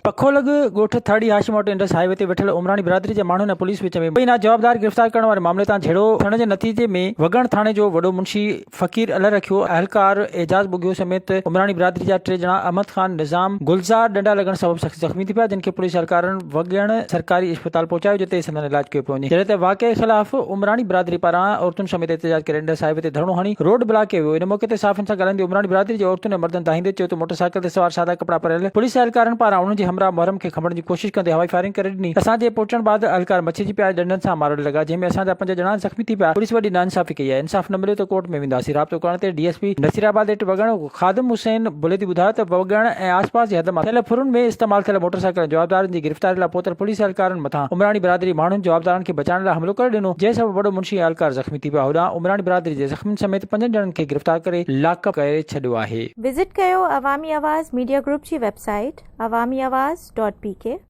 پکو لڳ ڳوٺ ٿرڙي هاشم وٽ انڊس هاء وي تي ويٺل عمراڻي برادري جي ماڻهن ۽ پوليس وچ ۾ مبينا جوابدار گرفتار ڪرڻ واري معاملي تان جهيڙو ٿيڻ جي نتيجي ۾ وڳڻ ٿاڻي جو وڏو منشي فقير الهه رکيو اهلڪار اعجاز ٻگهيو سميت عمراڻي برادري جا ٽي ڄڻا احمد خان، نظام، گلزار ڏنڊا لڳڻ سبب سخت زخمي ٿي پيا جن کي پوليس اهلڪارن وڳڻ سرڪاري اسپتال پهچايو جتي سندن علاج ڪيو پيو وڃي جڏهن ته واقعي خلاف عمراڻي برادري پاران عورتن سميت احتجاج ڪري انڊس هاء وي تي ڌرڻو هڻي روڊ بلاڪ ڪيو ويو ان موقعي تي صحافين سان ڳالهائيندي عمراڻي برادري جي عورتن ۽ مردن دانهيندي چيو ته موٽر سائيڪل تي سوار سادا ڪپڙا پهريل پوليس اهلڪارن پاران انهن جي همراهه محرم کي کنڀڻ جي ڪوشش ڪندي هوائي فائرنگ ڪري ڏني. اسان جي پهچڻ بعد اهلڪار مڇي جي پيار ڏنڊن سان مارڻ لڳا، جنهن ۾ اسان جا پنج ڄڻا زخمي ٿي پيا. پوليس وڏي ناانصافي ڪئي آهي، انصاف نه مليو ته ڪورٽ ۾ وينداسين. رابطو ڪرڻ تي D S P Nasirabad at Wagan Khadim Hussain Buledi ٻڌايو ته وڳڻ ۽ آس پاس جي حد مان ٿيل ڦرن ۾ استعمال ٿيل موٽر سائيڪل ۽ جوابدارن جي گرفتاري لاء پهتل پوليس اهلڪارن مٿان عمراڻي برادري ماڻهن جوابدارن کي بچائڻ لاء حملو ڪري ڏنو، جنهن سبب وڏو منشي ۽ اهلڪار زخمي ٿي پيا. هوڏانهن عمراڻي برادري جي زخمين سميت پنجن ڄڻن کي گرفتار ڪري لاڪ اپ ڪري ڇڏيو آهي. وزٽ ڪيو عوامي آواز ميڊيا گروپ جي website Awami Awaz dot P K.